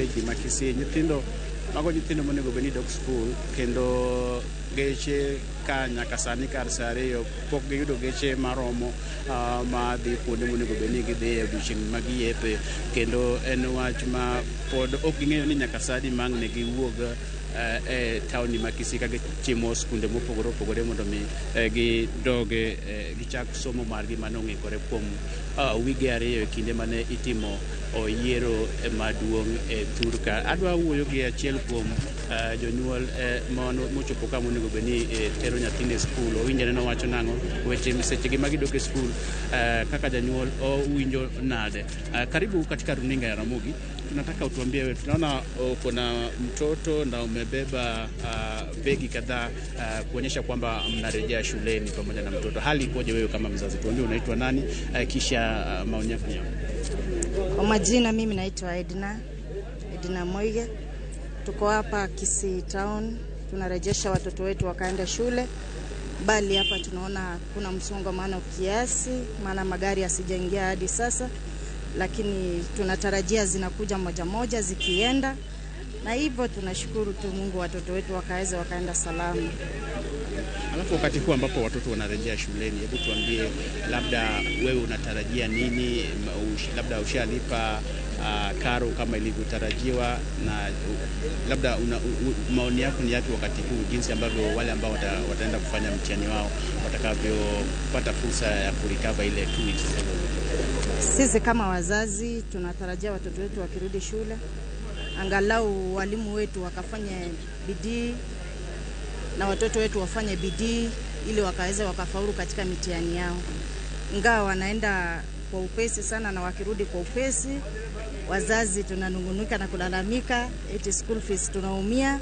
Ji ma Kisii, nyithindo mago nyithindo monego bed ni dok skul kendo geche ka nyaka sani kar sa 2 pok giyudo geche maromo madhi kuonde monego bed ni gidhiye odiochieng' ma giyepe, kendo en wach ma pod ok ging'eyo ni nyaka sa adi ma ang' ne giwuog e taoni ma Kisii ka gichimo skunde mopogore opogore mondo mi gidog gichak somo margi mane ong'ikore kuom wige 2 e kinde mane itimo yiero maduong' e thurka. Adwa wuoyo gi achiel kuom jonyuol mochopo ka monego bed ni tero nyathine e skul. Owinjo anena owacho nang'o weche sechegi ma gidok e skul, kaka janyuol owinjo nade. Karibu katika runinga ya Ramogi. Tunataka utuambie wewe, tunaona uko na mtoto na umebeba begi kadhaa kuonyesha kwamba mnarejea shuleni pamoja na mtoto. Hali ikoje wewe kama mzazi? Tuambie unaitwa nani, kisha maoni yako ni yapi? Kwa majina mimi naitwa Edna, Edna Moige. Tuko hapa Kisii Town, tunarejesha watoto wetu wakaenda shule. Bali hapa tunaona kuna msongamano kiasi, maana magari yasijaingia hadi sasa, lakini tunatarajia zinakuja moja moja zikienda, na hivyo tunashukuru tu Mungu watoto wetu wakaweza wakaenda salama. Alafu wakati huu ambapo watoto wanarejea shuleni, hebu tuambie labda wewe unatarajia nini? Labda ushalipa karo kama ilivyotarajiwa, na labda maoni yako ni yapi wakati huu, jinsi ambavyo wale ambao wataenda kufanya mtihani wao watakavyopata fursa ya kurecover ile 2 weeks? Sisi kama wazazi tunatarajia watoto wetu wakirudi shule, angalau walimu wetu wakafanye bidii na watoto wetu wafanye bidii ili wakaweze wakafaulu katika mitihani yao. Ingawa wanaenda kwa upesi sana na wakirudi kwa upesi, wazazi tunanungunika na kulalamika eti school fees tunaumia.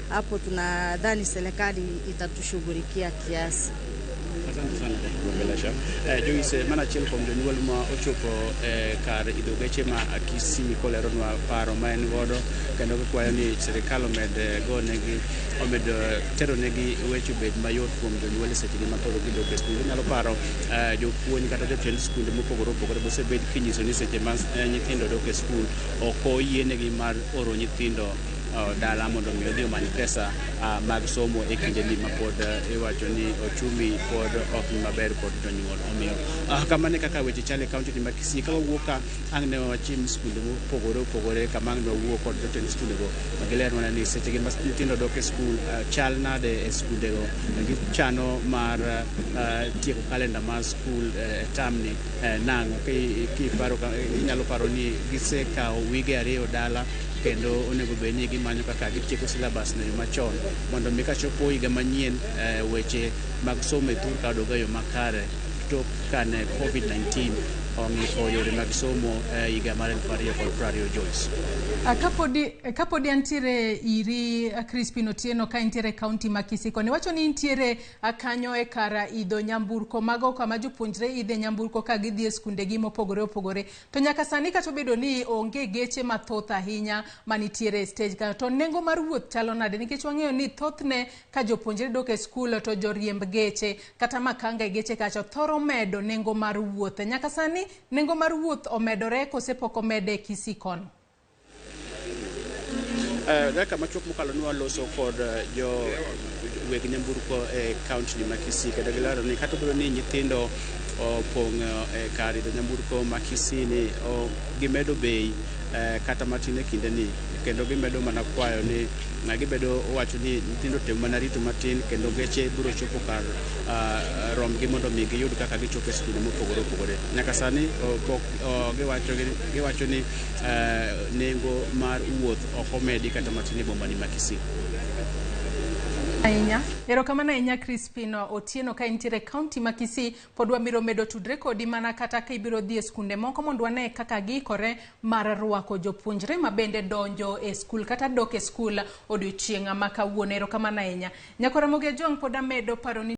Hapo tunadhani serikali itatushughulikia kiasi. Asante sana kwa kuongelesha. Joyce, mana achiel kuom jonyuol ma ochopo kar idho geche ma Kisii koleronwa paro ma en godo, kendo gikwayo ni sirikal omed gonegi, omed teronegi weche obed mayot kuom jonyuol e seche ma koro gidok e skul. Inyalo paro jopuonj kata jotend skunde mopogore opogore bosebed kinyiso ni seche ma nyithindo dok e skul ok oyienegi mar oro nyithindo dala mondo mi odhi omany pesa mag somo e kindeni ma pod iwacho ni ochumi pod ok ni maber kod jonyuol. Omiyo kamano e kaka weche chalo e kaunti ni ma Kisii. Ka wawuok ka ang' ne wachim skunde mopogore opogore kama ang' ne wawuo kod jotend skundego ma gileronwa ni sechegi ma nyithindo dok e skul chal nade e skundego, gichano mar tieko kalenda mar skul e term ni nang'o. Kiparo inyalo paro ni gisekawo wige 2 dala kendo onego bed ni gimanyo kaka gitieko syllabus no machon mondo mi kachopo higa manyien weche mag somo e thurka odog e yo makare tok kane COVID-19 ong'iko yore mag somo higa mar 2020. Joyce. Kapodi antiere iri Crispin Otieno ka intiere kaunti ma Kisii koni, wacho ni intiere kanyo e kar idho nyamburko mago kama jopuonjre idhe nyamburko ka gidhi e skundegi mopogore opogore, to nyaka sani kata obedo ni onge geche mathoth ahinya manitiere e stage kanyo, to nengo mar wuoth chalo nade? Nikech wang'eyo ni thothne ka jopuonjre dok e skul to joriemb geche kata makanga e geche kacha thoro medo nengo mar wuoth. Nyaka sani nengo mar wuoth omedore kose pok omede e Kisii kono? Dakika machuok mokalo ne waloso kod jo weg nyamburko e kaunti ma Kisii kendo gilero ni kata obedo ni nyithindo opong' e kar idho nyamburko ma Kisii ni gimedo bei kata matin e kinde ni, kendo gimedo mana kwayo ni gibedo wacho ni nyithindo tem mana rito matin kendo geche biro chopo kar romgi mondo mi giyud kaka gichopo e skunde mopogore opogore. Nyaka sani pok giwacho ni nengo mar wuoth ok omedi kata matin e boma ni ma Kisii. Ahinya. Erokamano ahinya Crispin Otieno ka intiere kaunti ma Kisii. Pod wabiro medo tudre kodi mana kata ka ibiro dhi e skunde moko mondo wane kaka giikore mar rwako jopuonjre ma bende donjo e skul kata dok e skul odiochieng' ma kawuono. Erokamano ahinya. Nyakora Ramogi Ajwang' pod amedo paro ni